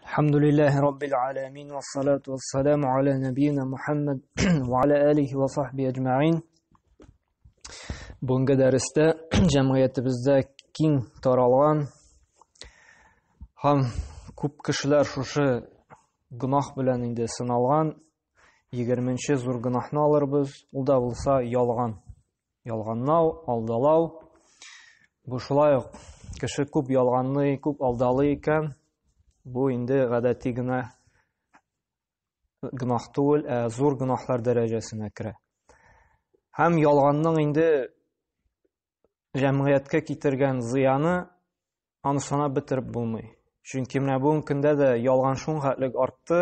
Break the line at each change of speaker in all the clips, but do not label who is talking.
الحمد لله رب العالمين والصلاة والسلام على نبينا محمد وعلى آله وصحبه أجمعين. Бүгенге дәрестә җәмгыятебездә киң таралган һәм күп кешеләр шушы гөнаһ белән инде сыналган 20 зур гөнаһны алырбыз. Ул да булса ялган. Ялганлау, алдалау. Бу шулай ук кеше күп ялганлый, күп алдалый икән, бу инде гадәти генә гөнаһ түгел, ә зур гөнаһлар дәрәҗәсенә керә. Һәм ялганның инде җәмгыятькә китергән зыяны аны санап бетереп булмый. Чөнки менә бүгенге көндә дә ялган шуңа хәтлек артты.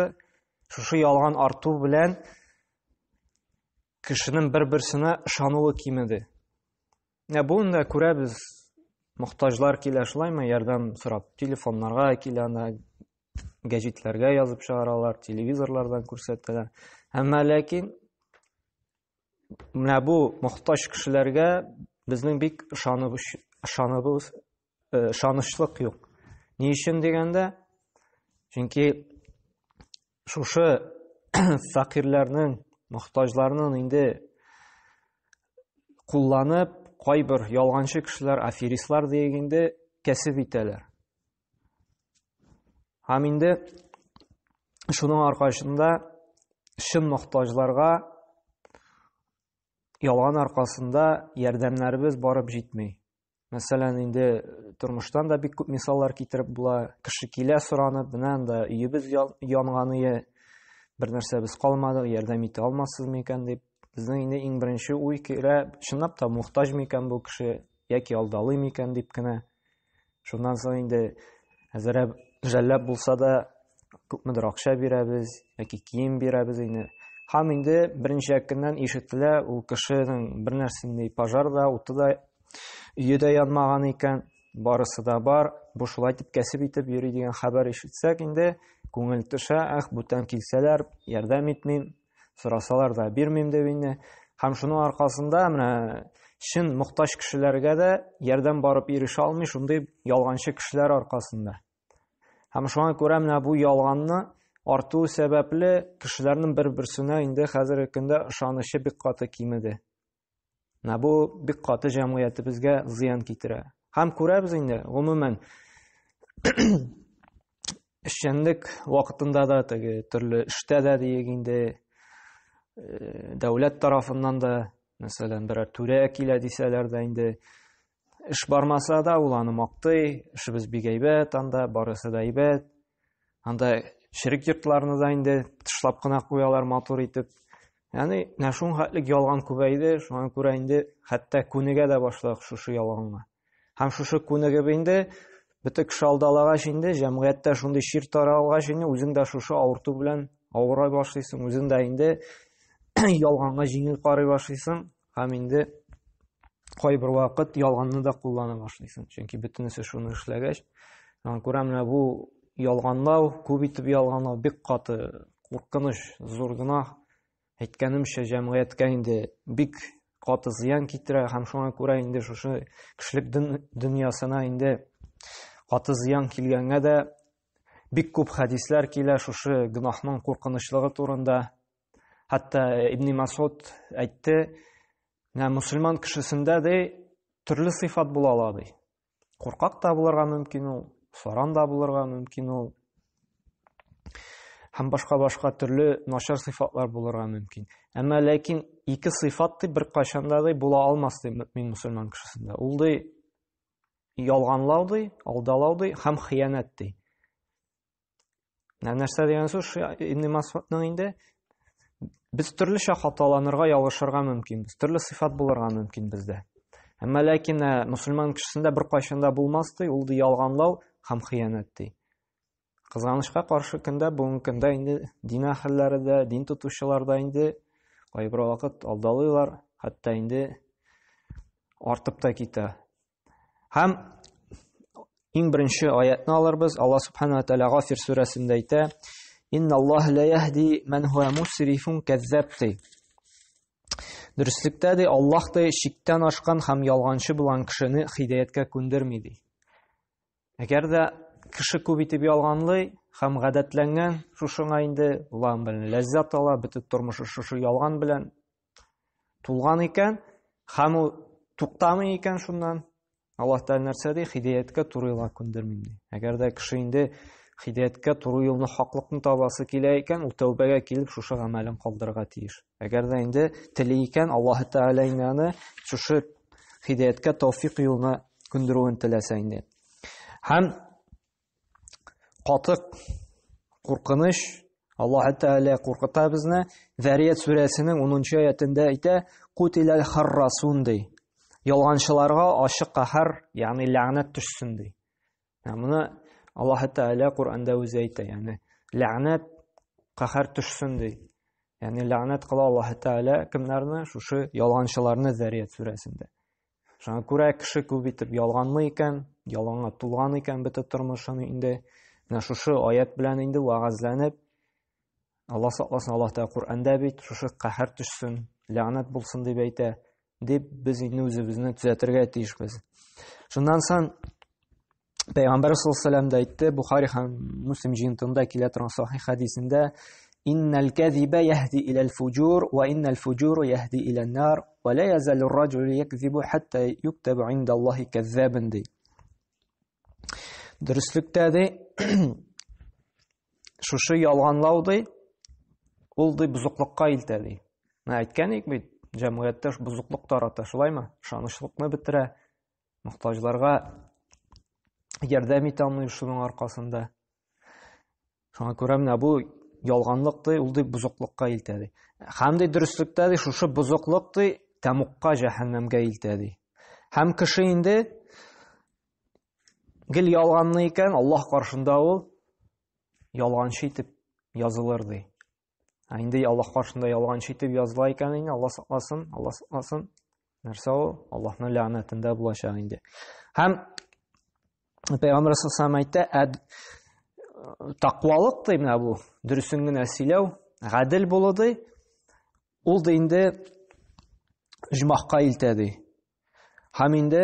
Шушы ялган арту белән кешенең бер-берсенә ышануы кимеде. Менә бүген дә күрәбез, мохтаҗлар килә шулаймы, ярдәм сорап, телефоннарга килә, анда гәҗитләргә язып чыгаралар, телевизорлардан күрсәтәләр. Әмма ләкин менә бу мохтаҗ кешеләргә безнең бик ышанып ышаныбыз ышанычлык юк. Ни өчен дигәндә, чөнки шушы фәкыйрьләрнең, мохтаҗларның инде кулланып, кайбер ялганчы кешеләр, аферистлар диек инде, кәсеп итәләр. Һәм инде шуның аркасында чын мохтаҗларга ялган аркасында ярдәмнәребез барып җитми. Мәсәлән, инде тормыштан да бик күп мисаллар китереп була. Кеше килә соранып, менә анда өебез янган өе, бер нәрсәбез калмады, ярдәм итә алмассыз микән дип. Безнең инде иң беренче уй килә, чынлап та мохтаҗ микән бу кеше яки алдалый микән дип кенә. Шуннан соң инде әзерәп жәлләп булса да күпмедер акча бирәбез яки кием бирәбез инде. Һәм инде берничә көннән ишетелә, ул кешенең бер нәрсәндәй пожар да, уты да, өе дә янмаган икән, барысы да бар, бу шулай дип кәсеп итеп йөри дигән хәбәр ишетсәк инде, күңел төшә, эх, бүтән килсәләр, ярдәм итмим, сорасалар да бирмим дип инде. Һәм шуның аркасында менә чын мохтаҗ кешеләргә дә ярдәм барып ирешә алмый шундый ялганчы кешеләр аркасында. Һәм шуңа күрә менә бу ялганны арту сәбәпле кешеләрнең бер-берсенә инде хәзерге көндә ышанычы бик каты кимеде. Менә бу бик каты җәмгыятебезгә зыян китерә. Һәм күрәбез инде, гомумән, эшчәнлек вакытында да теге төрле эштә дә диек инде, дәүләт тарафыннан да, мәсәлән, берәр түрә килә дисәләр дә инде, эш бармаса да ул аны мактый, эшебез бик әйбәт, анда барысы да әйбәт. Анда черек йортларны да инде тышлап кына куялар матур итеп. Ягъни менә шуның хәтлек ялган күбәйде, шуңа күрә инде хәтта күнегә дә башладык шушы ялганга. Һәм шушы күнегеп инде бөтен кеше алдалагач инде, җәмгыятьтә шундый чир таралгач инде, үзең дә шушы авырту белән авырай башлыйсың, үзең дә инде ялганга җиңел карый башлыйсың һәм инде кайбер вакыт ялганны да куллана башлыйсың. Чөнки бөтенесе шуны эшләгәч, шуңа күрә менә бу ялганлау, күп итеп ялганлау бик каты куркыныч, зур гөнаһ. Әйткәнемчә, җәмгыятькә инде бик каты зыян китерә һәм шуңа күрә инде шушы кешелек дөньясына инде каты зыян килгәнгә дә бик күп хәдисләр килә шушы гөнаһның куркынычлыгы турында. Хәтта Ибн Масуд әйтте, менә мусульман кешесендә ди төрле сыйфат була ала ди. Куркак та булырга мөмкин ул, саран да булырга мөмкин ул. Һәм башка-башка төрле начар сыйфатлар булырга мөмкин. Әмма ләкин ике сыйфат ди бер кайчан да ди була алмас ди мөмин мусульман кешесендә. Ул ди ялганлау ди, алдалау ди һәм хыянәт ди. Менә нәрсә дигән сүз Ибн Масудның инде без төрлечә хаталанырга, ялгышырга мөмкинбез, төрле сыйфат булырга мөмкин бездә. Әмма ләкин мусульман кешесендә бер кайчан да булмас ди, ул ди ялганлау һәм хыянәт ди. Кызганычка каршы көндә, бүгенге көндә инде дин әһелләре дә, дин тотучылар да инде кайбер вакыт алдалыйлар, хәтта инде артып та китә. Һәм иң беренче аятны алырбыз. Алла субхана ва тааля Гафир сүрәсендә әйтә: "Инна Аллаһ ла яһди ман хуа мусрифун каззаб" ди. Дөреслектә ди, Аллаһ ди чиктән ашкан һәм ялганчы булган кешене һидаяткә күндерми ди. Әгәр дә кеше күп итеп ялганлый һәм гадәтләнгән шушыңа инде, ул аның белән ләззәт ала, бөтен тормышы шушы ялган белән тулган икән, һәм ул туктамый икән шуннан, Аллаһ Тәгалә нәрсә ди? Хидаяткә туры юлга күндермим ди. Әгәр дә кеше инде хидаяткә туры юлны, хаклыкны табасы килә икән, ул тәүбәгә килеп шушы гамәлен калдырырга тиеш. Әгәр дә инде тели икән, Аллаһ Тәгалә инде аны шушы хидаяткә тәүфик юлына күндерүен теләсә инде. Һәм каты куркыныч Аллаһ Тәгалә куркыта безне. Зәрият сүрәсенең 10 аятендә әйтә: "Кутиләл харрасун" ди. Ялганчыларга ачык каһәр, ягъни ләгънәт төшсен ди. Ә моны Аллаһ Тәгалә Коръәндә үзе әйтә, ягъни ләгънәт каһәр төшсен ди. Ягъни ләгънәт кыла Аллаһ Тәгалә кемнәрне? Шушы ялганчыларны Зәрият сүрәсендә. Шуңа күрә кеше күп итеп ялганлый икән, ялганга тулган икән бөтен тормышын инде. Менә шушы аят белән инде вәгазьләнеп, Алла сакласын, Аллаһ Тәгалә Коръәндә бит шушы каһәр төшсен, ләгънәт булсын дип әйтә, дип без инде үзебезне төзәтергә тиешбез. Шуннан соң Пәйгамбәр саллаллаһу алейһи дә әйтте, Бухари һәм Муслим җыентыгында килә торган сахих хәдисендә, Иннал кәзибә яһди иләл фуҗур ва иннал фуҗур яһди илән нар ва ла язалу раҗулу якзибу хатта юктабу индаллаһи кәззабан ди. Дөреслектә ди, шушы ялганлау ди, ул ди бозыклыкка илтә ди. Менә әйткән идек бит, җәмгыятьтә бозыклык тарата, шулаймы? Ышанычлыкны бетерә, мохтаҗларга ярдәм итә алмый шуның аркасында. Шуңа күрә менә бу ялганлык ди, ул ди бозыклыкка илтә ди. Һәм ди дөреслектә ди шушы бозыклык ди тәмугка җәһәннәмгә илтә ди. Һәм кеше инде гел ялганлы икән, Аллаһ каршында ул ялганчы итеп язылыр ди. Ә инде Аллаһ каршында ялганчы итеп языла икән инде, Алла сакласын, Алла сакласын. Нәрсә ул? Аллаһның ләгънәтендә булачак инде. Һәм Пәйгамбәр саллаллаху әйтте, ә тақвалык ди менә бу, дөресен генә сөйләү, гадел булу ди. Ул да инде оҗмахка илтә ди. Һәм инде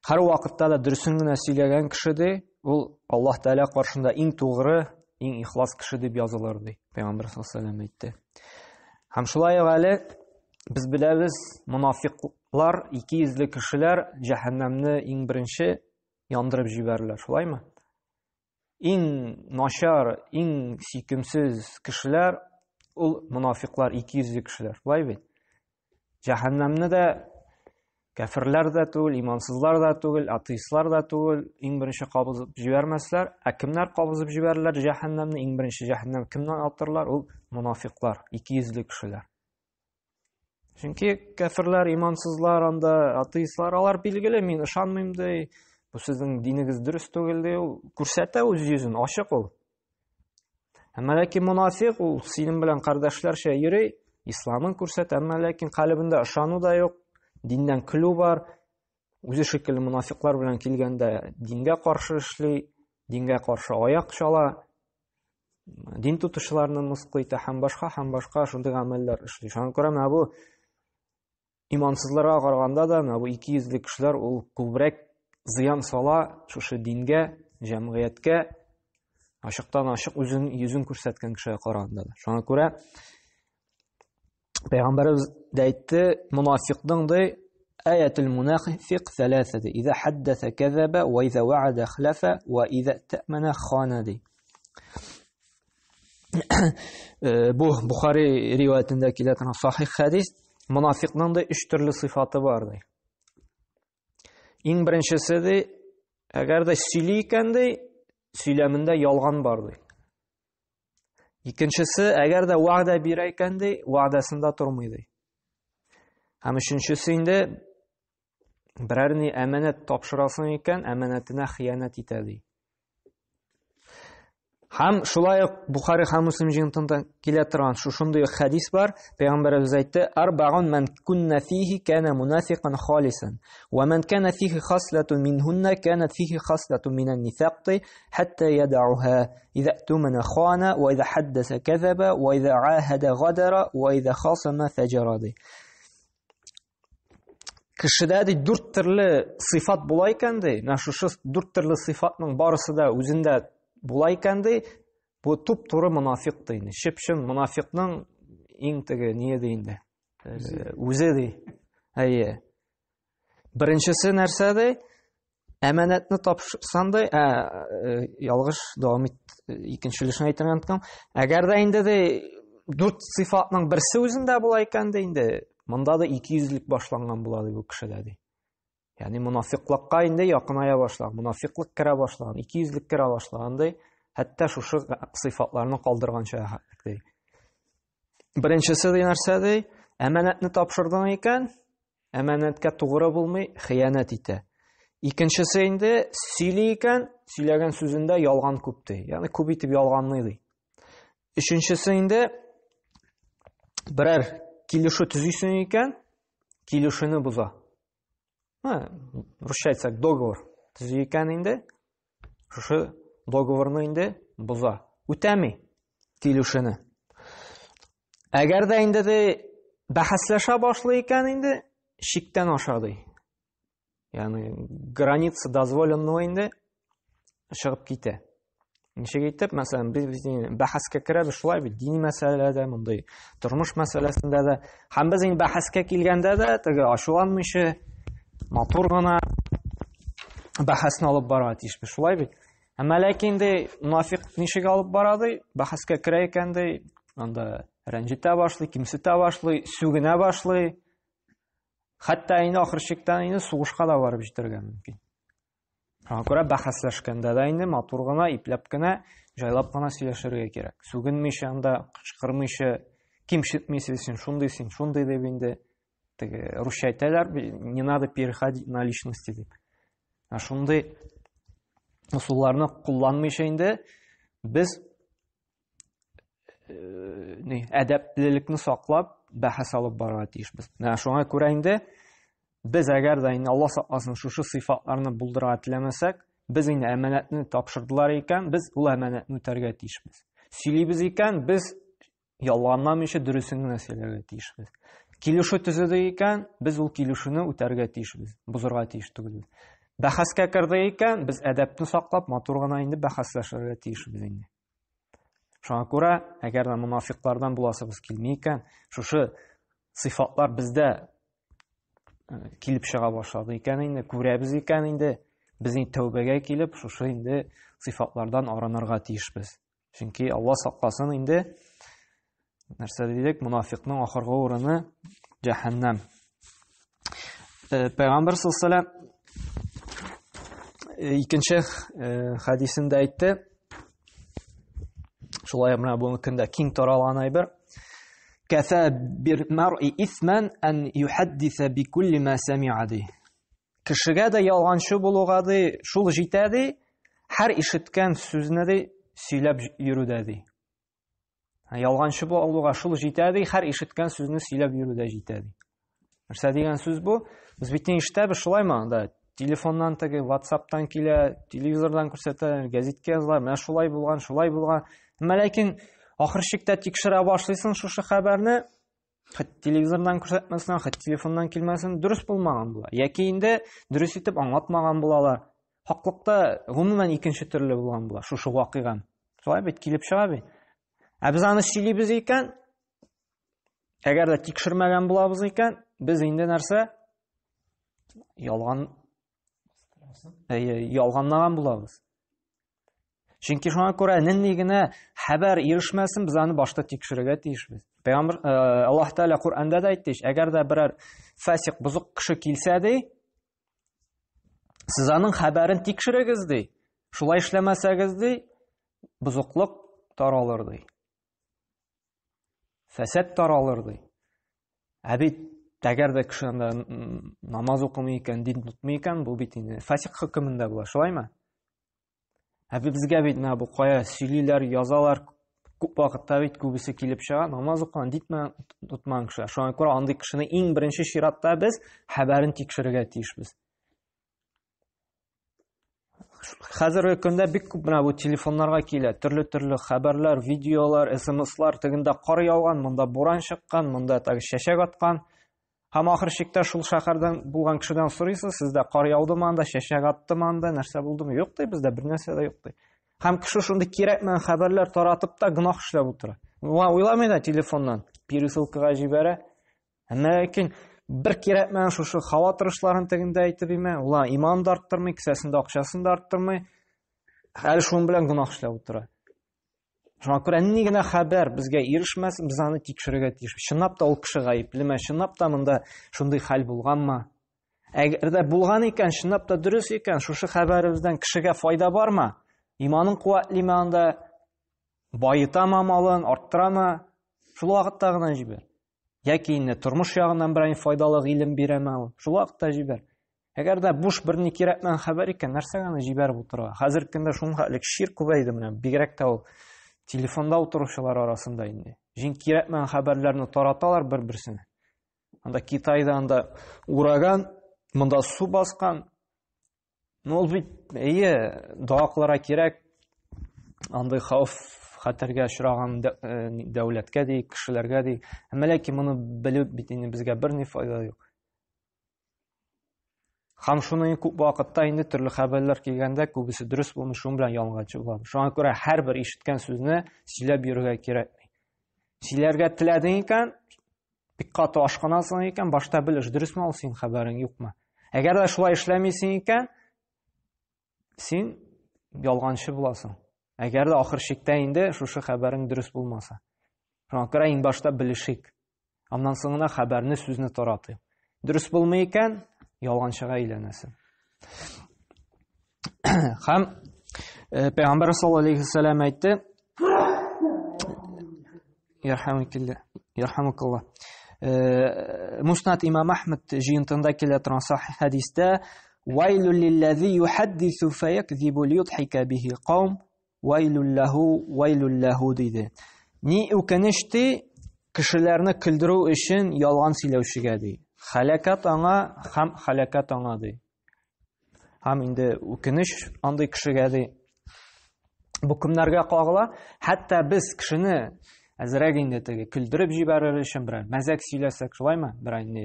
һәр вакытта да дөресен генә сөйләгән кеше ди, ул Аллаһ Тәгалә каршында иң тугры, иң ихлас кеше дип язылыр ди. Пәйгамбәр саллаллаху алейһи әйтте. Һәм шулай ук әле без беләбез, монафиклар, ике йөзле кешеләр җәһәннәмне иң беренче яндырып җибәрерләр, шулаймы? Иң начар, иң сөйкемсез кешеләр ул монафиклар, икейөзле кешеләр. Шулай бит? Җәһәннәмне дә кәферләр дә түгел, имансызлар да түгел, атеистлар да түгел, иң беренче кабызып җибәрмәсләр. Ә кемнәр кабызып җибәрерләр җәһәннәмне? Иң беренче җәһәннәм кемнән атырлар? Ул монафиклар, икейөзле кешеләр. Чөнки кәферләр, имансызлар анда, атеистлар, алар билгеле, мин ышанмыйм ди, бу сезнең динегез дөрес түгел ди, ул күрсәтә үз йөзен, ачык ул. Әмма ләкин мунафик ул синең белән кардәшләрчә йөри, исламын күрсәтә, әмма ләкин калебендә ышану да юк, диннән көлү бар. Үзе шикелле мунафиклар белән килгәндә дингә каршы эшли, дингә каршы аяк чала, дин тотучыларны мыскыл итә һәм башка һәм башка шундый гамәлләр эшли. Шуңа күрә менә бу имансызларга караганда да менә бу икейөзле кешеләр ул күбрәк зыян сала шушы дингә, җәмгыятькә ачыктан ачык үзен йөзен күрсәткән кешегә караганда да. Шуңа күрә Пәйгамбәребез дә әйтте, монафикның ди Аятул мунафиq thalatha ди. Иза хаддаса казаба ва иза ваада хлафа ва иза та'мана хана ди. Э, бу Бухари риваятендә килә торган сахих хәдис. Монафикның да өч төрле сыйфаты бар ди. Иң беренчесе ди, әгәр дә сөйли икән ди, сөйләмендә ялган бар ди. Икенчесе, әгәр дә вәгъдә бирә икән ди, вәгъдәсендә тормый ди. Һәм өченчесе инде берәр ни әманәт тапшырасың икән, әманәтенә хыянәт итә ди. Һәм шулай ук Бухари һәм Муслим җыентында килә торган шушындый ук хәдис бар. Пәйгамбәребез әйтте: "Арбаун ман кунна фихи кана мунафикан халисан, ва ман кана фихи хаслатун минһунна канат фихи хаслатун минан нифақи хатта ядауха иза тумана хана ва иза хаддаса казаба ва иза ахада гадара ва иза хасама фаҗара" ди. Кешедә ди дүрт төрле сыйфат була икән ди. Менә шушы дүрт төрле сыйфатның барысы да үзендә була икән ди, бу туп-туры монафиқ ди инде. Чып-чын монафиқның иң теге ние ди инде. Үзе ди. Әйе. Беренчесе нәрсә ди? Әманәтне тапшырсаң ди, ә, ялгыш дәвам ит, икенче өлешен әйтергә оныткан. Әгәр дә инде ди дүрт сыйфатның берсе үзендә була икән ди инде, монда да икейөзлек башланган була ди бу кешедә ди. Ягъни монафиклыкка инде якыная башлаган, монафиклык керә башлаган, икейөзлек керә башлаган ди. Хәтта шушы сыйфатларны калдырганча ди. Беренчесе ди нәрсә ди? Әманәтне тапшырдың икән, әманәткә тугры булмый, хыянәт итә. Икенчесе инде сөйли икән, сөйләгән сүзендә ялган күп ди. Ягъни күп итеп ялганлый ди. Өченчесе инде берәр килешү төзисең икән, килешүне боза. Ха, русча әйтсәк, договор төзи икән инде, шушы договорны инде боза. Үтәми килешүне. Әгәр дә инде ди бәхәсләшә башлый икән инде, чиктән аша ди. Ягъни граница дозволенного инде чыгып китә. Ничек итеп, мәсәлән, без без бәхәскә керәбез шулай бит, дини мәсьәләдә, мондый тормыш мәсьәләсендә дә. Һәм без инде бәхәскә килгәндә дә теге ачуланмыйча, матур гына бәхәсне алып барырга тиешбез, шулай бит. Әмма ләкин инде мунафиқ ничек алып бара ди, бәхәскә керә икән ди, анда рәнҗетә башлый, кимсетә башлый, сүгенә башлый. Хәтта инде ахыр чиктә инде сугышка да барып җитәргә мөмкин. Шуңа күрә бәхәсләшкәндә дә инде матур гына, ипләп кенә, җайлап кына сөйләшергә кирәк. Сүгенмичә анда, кычкырмыйча, кимсетмичә, син шундый, син шундый дип инде теге русча әйтәләр, не надо переходить на личности дип. Ә шундый ысулларны кулланмыйча инде без ни әдәплелекне саклап бәхәс алып барырга тиешбез. Менә шуңа күрә инде без әгәр дә инде Алла сакласын шушы сыйфатларны булдырырга теләмәсәк, без инде әманәтне тапшырдылар икән, без ул әманәтне үтәргә тиешбез. Сөйлибез икән, без ялганламыйча дөресен генә сөйләргә тиешбез. Килешү төзедек икән, без ул килешүне үтәргә тиешбез, бозырга тиеш түгелбез. Бәхәскә кердек икән, без әдәпне саклап, матур гына инде бәхәсләшергә тиешбез инде. Шуңа күрә, әгәр дә монафиклардан буласыбыз килми икән, шушы сыйфатлар бездә э, килеп чыга башлады икән инде, күрәбез икән инде, без инде тәүбәгә килеп, шушы инде сыйфатлардан арынырга тиешбез. Чөнки Алла сакласын инде, нәрсә дидек, монафикның ахыргы урыны җәһәннәм. Э, Пәйгамбер саллаллаху э, икенче э, хәдисендә әйтте. Шулай менә бүгенге көндә киң таралган әйбер. Кәфә бир мар'i исман ан юхаддиса би кулли ма сами'a ди. Кешегә дә ялганчы булуга ди, шул җитә ди, һәр ишеткән сүзне ди сөйләп йөрүдә ди. Ялганчы булуга шул җитә ди, һәр ишеткән сүзне сөйләп йөрү дә җитә ди. Нәрсә дигән сүз бу? Без бит не ишетәбез шулаймы? Да, телефоннан теге WhatsApp-тан килә, телевизордан күрсәтә, гәзиткә языла, менә шулай булган, шулай булган. Әмма ләкин ахыр чиктә тикшерә башлыйсың шушы хәбәрне, хәт телевизордан күрсәтмәсен, хәт телефоннан килмәсен, дөрес булмаган була. Яки инде дөрес итеп аңлатмаган булалар. Хаклыкта гомумән икенче төрле булган була шушы вакыйга. Шулай бит килеп чыга бит. Ә без аны сөйлибез икән, әгәр дә тикшермәгән булабыз икән, без инде нәрсә? Ялган ялганлаган булабыз. Чөнки шуңа күрә нинди генә хәбәр ирешмәсен, без аны башта тикшерергә тиешбез. Пәйгамбер э, Аллаһ Тәгалә Коръәндә дә әйтте, әгәр дә берәр фасик, бозык кеше килсә ди, сез аның хәбәрен тикшерегез ди. Шулай эшләмәсәгез ди, бозыклык таралыр ди. Фәсад таралыр ди. Ә бит әгәр дә кеше анда намаз укымый икән, дин тотмый икән, бу бит инде фасик хөкемендә була, шулаймы? Ә безгә бит менә бу кая сөйлиләр, язалар, күп вакытта бит күбесе килеп чыга, намаз укыган, дитмә тотмаган кеше. Шуңа күрә андый кешене иң беренче чиратта без хәбәрен тикшерергә тиешбез. Хәзерге көндә бик күп менә бу телефоннарга килә, төрле-төрле хәбәрләр, видеолар, смслар, тегендә кар яуган, монда буран чыккан, монда теге чәчәк аткан. Һәм ахыр чиктә шул шәһәрдән булган кешедән сорыйсыз, сездә кар яудымы анда, чәчәк аттымы анда, нәрсә булдымы? Юк ди, бездә бер нәрсә дә юк ди. Һәм кеше шундый кирәкмәгән хәбәрләр таратып та гөнаһ эшләп утыра. Ула уйламый да телефоннан пересылкага җибәрә. Әмма ләкин бер кирәкмәгән шушы һава торышларын тегендә әйтеп име, ула иман да арттырмый, кесәсендә акчасын да арттырмый. Әле шуның белән гөнаһ эшләп утыра. Шуңа күрә ни генә хәбәр безгә ирешмәсен, без аны тикшерергә тиеш. Чынлап та ул кеше гаеплеме? Чынлап та монда шундый хәл булганмы? Әгәр дә булган икән, чынлап та дөрес икән, шушы хәбәребездән кешегә файда бармы? Иманын куәтлиме анда? Баетамы малын, арттырамы? Шул вакытта гына җибәр. Яки инде тормыш ягыннан берәр файдалы гыйлем бирәме ул? Шул вакытта җибәр. Әгәр дә буш берни кирәкмәгән хәбәр икән, нәрсәгә аны җибәреп утыра? Хәзерге көндә шуның хәтлек чир күбәйде менә, бигрәк тә ул телефонда утыручылар арасында инде. Җин кирәкмәгән хәбәрләрне тараталар бер-берсенә. Анда Китайда анда ураган, монда су баскан. Ну, ул бит, әйе, дога кылырга кирәк. Андый хәвеф хәтәргә очраган э, дәүләткә ди, кешеләргә ди. Әмма ләкин моны белү бит инде безгә берни файда юк. Һәм шуны күп вакытта инде төрле хәбәрләр килгәндә күбесе дөрес булмый, шуның белән ялганчы була. Шуңа күрә һәрбер ишеткән сүзне сөйләп йөрергә кирәкми. Сөйләргә теләдең икән, бик каты ашкынасың икән, башта белеш, дөресме ул синең хәбәрең, юкмы? Әгәр дә шулай эшләмисең икән, син ялганчы буласың. Әгәр дә ахыр чиктә инде шушы хәбәрең дөрес булмаса. Шуңа күрә иң башта белешик. Аннан соң гына хәбәрне, сүзне таратыйк. Дөрес булмый икән, ялганчыга әйләнәсең. Һәм э, Пәйгамбәр саллаллаһу алейхи вәсәлләм әйтте, Ярхамукалла. Э, Муснат имам Ахмед җыентында килә торган сахих хәдистә Вайлю лилләзи юхаддису фаякзибу лиюдхика бихи каум вайлю лаху вайлю лаху диде. Ни үкенеч ди, кешеләрне көлдерү өчен ялган сөйләүчегә ди. Халәкат аңа һәм халәкат аңа ди. Һәм инде үкенеч андый кешегә ди. Бу кемнәргә кагыла? Хәтта без кешене әзрәк инде теге көлдереп җибәрер өчен берәр мәзәк сөйләсәк, шулаймы? Берәр инде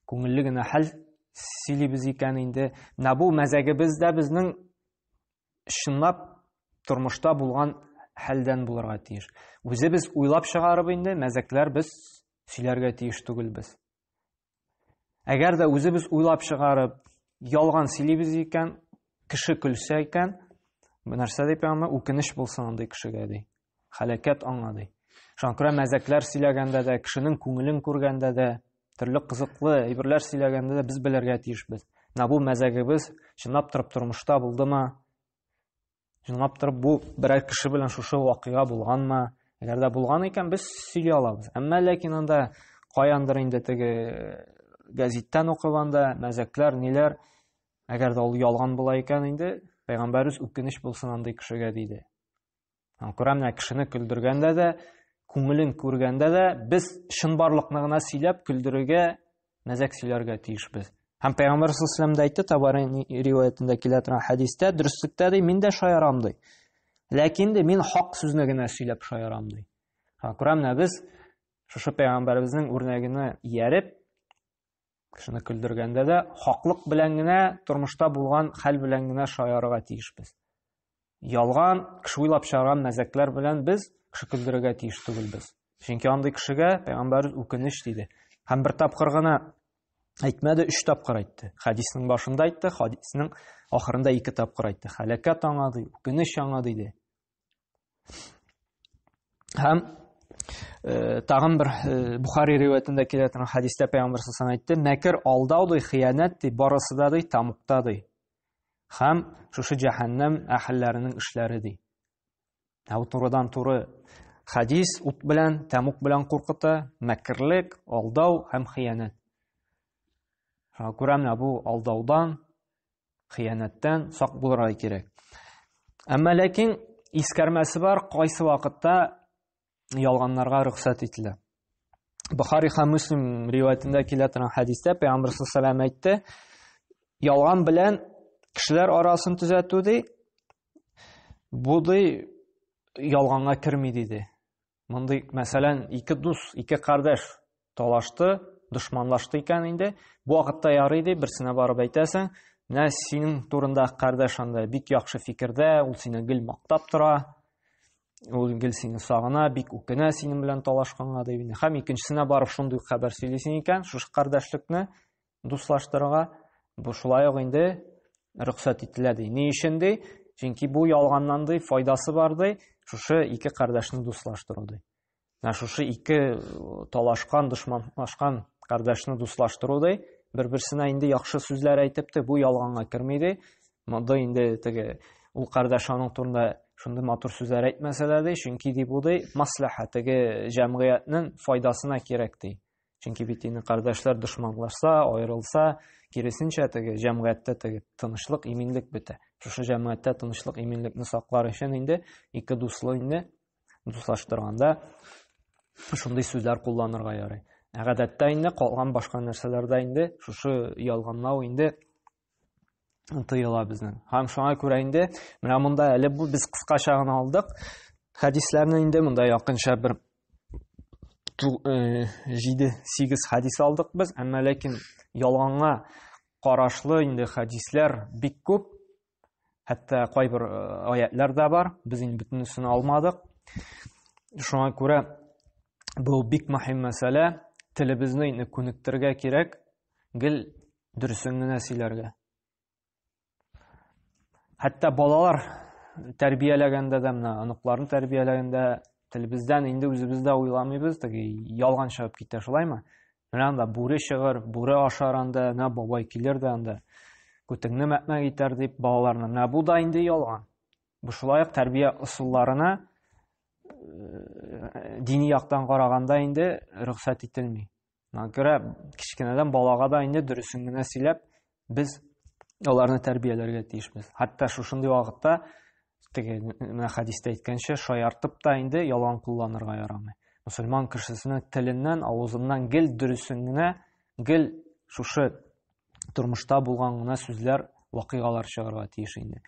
күңелле генә хәл сөйлибез икән инде. Менә бу мәзәгебез дә безнең чынлап тормышта булган хәлдән булырга тиеш. Үзебез уйлап чыгарып инде мәзәкләр без сөйләргә тиеш түгелбез. Әгәр дә үзебез уйлап чыгарып, ялган сөйлибез икән, кеше көлсә икән, бу нәрсә дип аңа үкенеч булсын андый кешегә ди. Хәләкәт аңа ди. Шуңа күрә мәзәкләр сөйләгәндә дә, кешенең күңелен күргәндә дә, төрле кызыклы әйберләр сөйләгәндә дә без белергә тиешбез. Менә бу мәзәгебез чынлап торып тормышта булдымы? Чынлап торып бу берәр кеше белән шушы вакыйга булганмы? Әгәр дә булган икән, без сөйли алабыз. Әмма ләкин анда каяндыр инде теге гәзиттән укып анда мәзәкләр, ниләр, әгәр дә ул ялган була икән инде, пәйгамбәребез үкенеч булсын андый кешегә диде. Күрә менә кешене көлдергәндә дә, күңелен күргәндә дә без чынбарлыкны гына сөйләп көлдерергә мәзәк сөйләргә тиешбез. Һәм Пәйгамбәр саллаллаху алейһи әйтте, Табарани риваятендә килә торган хәдистә, дөреслектә ди, мин дә шаярам ди. Ләкин ди, мин хак сүзне генә сөйләп шаярам ди. Һәм күрә менә без шушы пәйгамбәребезнең үрнәгенә ияреп, кешене көлдергәндә дә хаклык белән генә, тормышта булган хәл белән генә шаярырга тиешбез. Ялган, кеше уйлап чыгарган мәзәкләр белән без кеше көлдерергә тиеш түгелбез. Чөнки андый кешегә пәйгамбәребез үкенеч диде. Һәм бер тапкыр гына әйтмәде, өч тапкыр әйтте. Хәдиснең башында әйтте, хәдиснең ахырында ике тапкыр әйтте. Хәләкәт аңа ди, үкенеч аңа диде. Һәм э, тагын бер э, Бухари риваятендә килә торган хәдистә пәйгамбәр саллаллаху әйтте, мәкер алдау ди, хыянәт ди, барысы да ди, тамукта ди. Һәм шушы җәһәннәм әһелләренең эшләре ди. Ә ул турыдан туры хәдис ут белән, тәмук белән куркыта, мәкерлек, алдау һәм хыянәт. Шуңа күрә менә бу алдаудан, хыянәттән сак булырга кирәк. Әмма ләкин искәрмәсе бар, кайсы вакытта ялганнарга рөхсәт ителә. Бухари һәм Муслим риваятендә килә торган хәдистә Пәйгамбер саллаллаху әйтте, ялган белән кешеләр арасын төзәтү ди, бу ди ялганга керми диде. Мондый, мәсәлән, ике дус, ике кардәш талашты, дошманлашты икән инде, бу вакытта ярый ди, берсенә барып әйтәсең, Менә синең турында кардәш анда бик яхшы фикердә, ул сине гел мактап тора, ул гел сине сагына, бик үкенә синең белән талашканга дип инде. Һәм икенчесенә барып шундый ук хәбәр сөйлисең икән, шушы кардәшлекне дуслаштырырга, бу шулай ук инде рөхсәт ителә ди. Ни өчен ди? Чөнки бу ялганнан ди файдасы бар ди, шушы ике кардәшне дуслаштыру ди. Менә шушы ике талашкан, дошманлашкан кардәшне дуслаштыру ди, бер-берсенә инде яхшы сүзләр әйтеп те бу ялганга керми ди. Монда инде теге ул кардәш аның турында шундый матур сүзләр әйтмәсә дә ди, чөнки ди бу ди маслаха теге җәмгыятьнең файдасына кирәк ди. Чөнки бит инде кардәшләр дошманлашса, аерылса, киресенчә теге җәмгыятьтә теге тынычлык, иминлек бетә. Шушы җәмгыятьтә тынычлык, иминлекне саклар өчен инде ике дуслы инде дуслаштырганда шундый сүзләр кулланырга ярый. Ә гадәттә инде калган башка нәрсәләрдә инде шушы ялганлау инде тыела безнең. Һәм шуңа күрә инде менә монда әле бу без кыскача гына алдык. Хәдисләрне инде монда якынча бер 7-8 хәдис алдык без, әмма ләкин ялганга карашлы инде хәдисләр бик күп. Хәтта кайбер аятлар да бар, без инде бөтенесен алмадык. Шуңа күрә бу бик мөһим мәсьәлә, телебезне инде күнектерергә кирәк, гел дөресен генә сөйләргә. Хәтта балалар тәрбияләгәндә дә, менә оныкларны тәрбияләгәндә телебездән инде үзебез дә уйламыйбыз, теге ялган чыгып китә, шулаймы? Менә анда бүре чыгыр, бүре ашар анда, менә бабай килер дә анда күтеңне мәкмәк итәр дип балаларны. Менә бу да инде ялган. Бу шулай ук тәрбия ысулларына э, дини яктан караганда инде рөхсәт ителми. Шуңа күрә кечкенәдән балага да инде дөресен генә сөйләп, без аларны тәрбияләргә тиешбез. Хәтта шушындый вакытта теге менә хәдистә әйткәнчә, шаяртып та инде ялган кулланырга ярамый. Мөселман кешесенең теленнән, авызыннан гел дөресен генә, гел шушы тормышта булган гына сүзләр, вакыйгалар чыгарга тиеш инде.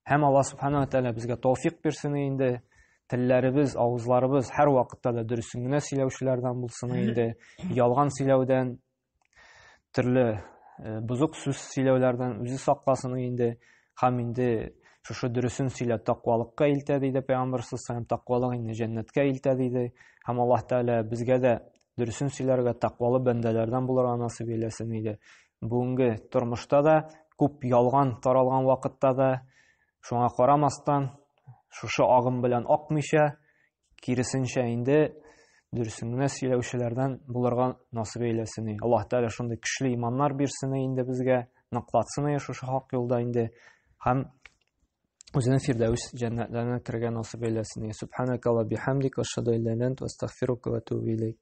Һәм Алла субхана ва тәгалә безгә тауфик бирсен инде. Телләребез, авызларыбыз һәр вакытта да дөресен генә сөйләүчеләрдән булсын инде. Ялган сөйләүдән, төрле э, бозык сүз сөйләүләрдән үзе сакласын инде. Һәм инде шушы дөресен сөйләп тәкъвалыкка илтә диде Пәйгамбәр саллаллаху алейһи тәкъвалык инде җәннәткә илтә диде. Һәм Аллаһ Тәгалә безгә дә дөресен сөйләргә тәкъвалы бәндәләрдән булырга насыйп әйләсен иде. Бүгенге тормышта да күп ялган таралган вакытта да шуңа карамастан шушы агым белән акмыйча, киресенчә инде дөресен генә сөйләүчеләрдән булырга насыйп әйләсен. Аллаһ Тәгалә шундый көчле иманнар бирсен инде безгә, ныклатсын шушы хак юлда инде һәм үзенең фирдәүс җәннәтләренә керергә насыйп әйләсен. Субханакалла бихамдик, ашһаду илля ла илаһа илля анта, астагфирука ва атубу илейк.